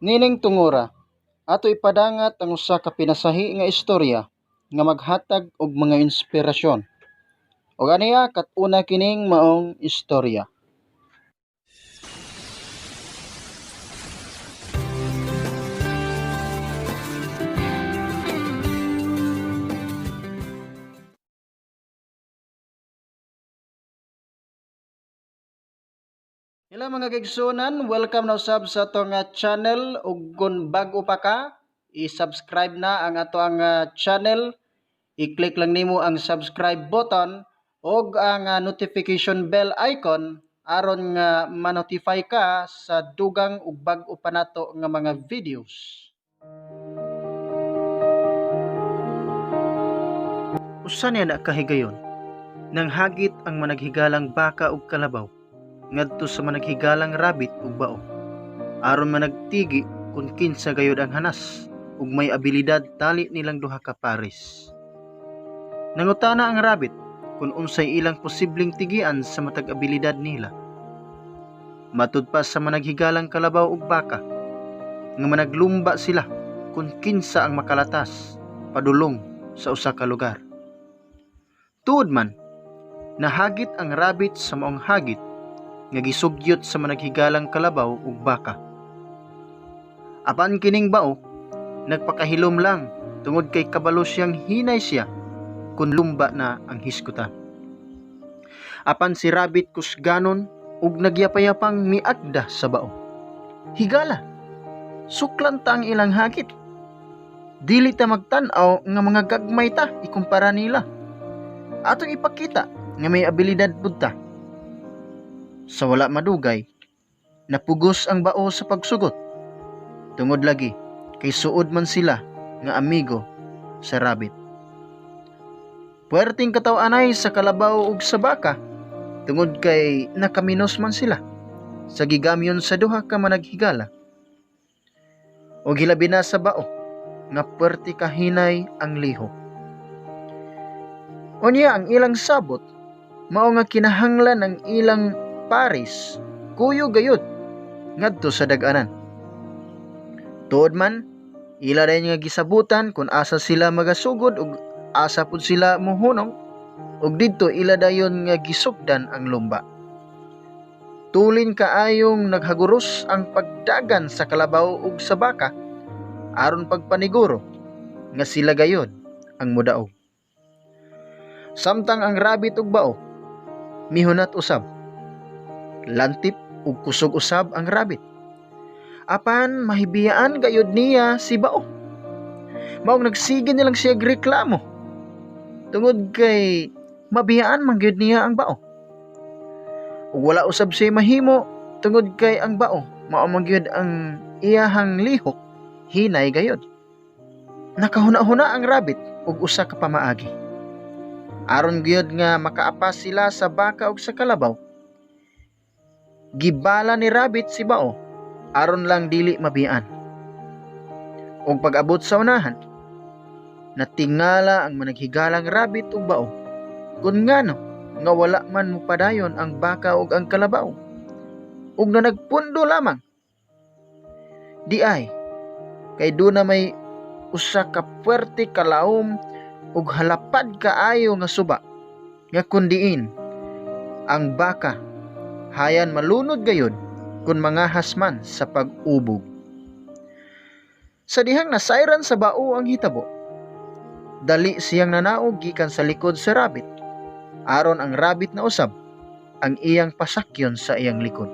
Nining tungura, ato ipadangat ang usa ka pinasahi nga istorya nga maghatag og mga inspirasyon. Ug aniya kat-una kining maong istorya. Hello mga kaigsuonan, welcome na usab sa atong channel ug kung bag-o pa ka, i-subscribe na ang ato ang channel. I-click lang nimo ang subscribe button ug ang notification bell icon aron nga ma-notify ka sa dugang ug bag-o pa nato nga mga videos. Usa niya na kahigayon nang hagit ang managhigalang baka ug kalabaw ngadto sa managhigalang rabbit ug bao aron managtigi kung kinsa gayud ang hanas ug may abilidad tali nilang duha ka pares. Nangutana ang rabbit kung unsay ilang posibleng tigian sa matag abilidad nila. Matud pa sa managhigalang kalabaw ug baka nga managlumba sila kung kinsa ang makalatas padulong sa usa ka lugar. Tuod man, nahagit ang rabbit sa maong hagit nga gisugyot sa managhigalang kalabaw ug baka. Apan kining bao, nagpakahilom lang tungod kay kabalo siyang hinay siya kun lumba na ang hisgutan. Apan si rabbit kusganon ug nagyapayapang miagda sa bao. Higala, suklan ta ang ilang hagit. Dili ta magtan-aw nga mga gagmay ta ikumpara nila. Atong ipakita nga may abilidad pud ta. Sa wala madugay, napugos ang bao sa pagsugot. Tungod lagi kay suod man sila nga amigo sa rabbit. Puwerteng kataw-anay sa kalabaw ug sa baka tungod kay nakaminos man sila sa gigamyon sa duha ka managhigala. Og hilabi na sa bao nga puwerte kahinay ang lihok. Unya ang ilang sabot mao nga kinahanglan ang ilang pares kuyo gayud ngadto sa dag-anan. Tuod man, ila dayon nga gisabutan kung asa sila magasugod ug asa pud sila mohunong ug didto ila dayon nga gisugdan ang lumba. Tulin kaayong naghaguros ang pagdagan sa kalabaw ug sa baka aron pagpaniguro nga sila gayod ang modaog. Samtang ang rabbit ug bao mihunat usab. Lantip ug kusog usab ang rabbit. Apan mahibiyaan gayud niya si bao. Maong nagsige nilang siya reklamo. Tungod kay mabiyaan man gyud niya ang bao. Ug wala usab siya mahimo tungod kay ang bao mao man gyud ang iyahang lihok hinay gayud. Nakahuna-huna ang rabbit og usa ka pamaagi. Aron gyud nga makaapas sila sa baka ug sa kalabaw. Gibala ni rabbit si bao aron lang dili mabiyaan. Ug pag-abot sa unahan, natingala ang managhigalang rabbit ug bao kun ngano nga wala man mopadayon ang baka ug ang kalabaw ug na nagpundo lamang. Di ay kay duna may usa ka puwerte kalaom ug halapad kaayo nga suba nga kun diin ang baka hayan malunod gayud kun mangahas man sa pag-ubog. Sa dihang nasayran sa bao ang hitabo, dali siyang nanaog gikan sa likod sa rabbit aron ang rabbit na usab ang iyang pasakyon sa iyang likod.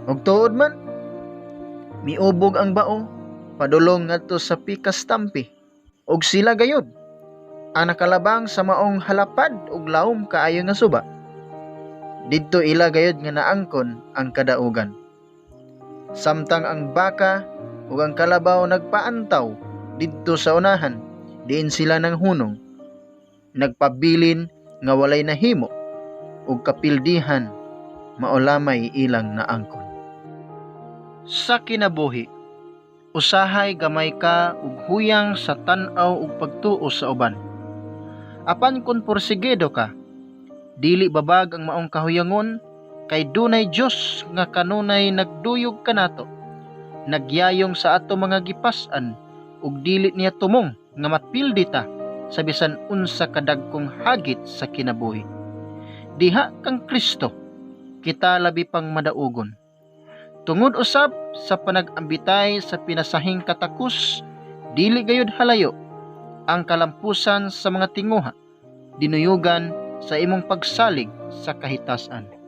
Ug tuod man, miubog ang bao padulong ngadto sa pikas tampi ug sila gayud ang nakalabang sa maong halapad ug laom kaayo nga suba. Didto ila gayud nga naangkon ang kadaugan. Samtang ang baka ug ang kalabaw nagpaantaw didto sa unahan, diin sila nang hunong, nagpabilin nga walay nahimo ug kapildihan mao lamay ilang naangkon. Sa kinabuhi, usahay gamay ka ug huyang sa tan-aw ug pagtuo sa uban. Apan kun porsigido ka, dili babag ang maong kahuyangon kay dunay Dios nga kanunay nagduyog kanato, Nagyayong sa ato mga gipas-an ug dili niya tumong nga mapildi ta sa bisan unsa kadagkong hagit sa kinabuhi. Diha kang Kristo, kita labi pang madaugon. Tungod usab sa panag-ambitay sa pinasahing katakos, dili gayud halayo ang kalampusan sa mga tinguha, dinuyugan sa imong pagsalig sa kahitasan.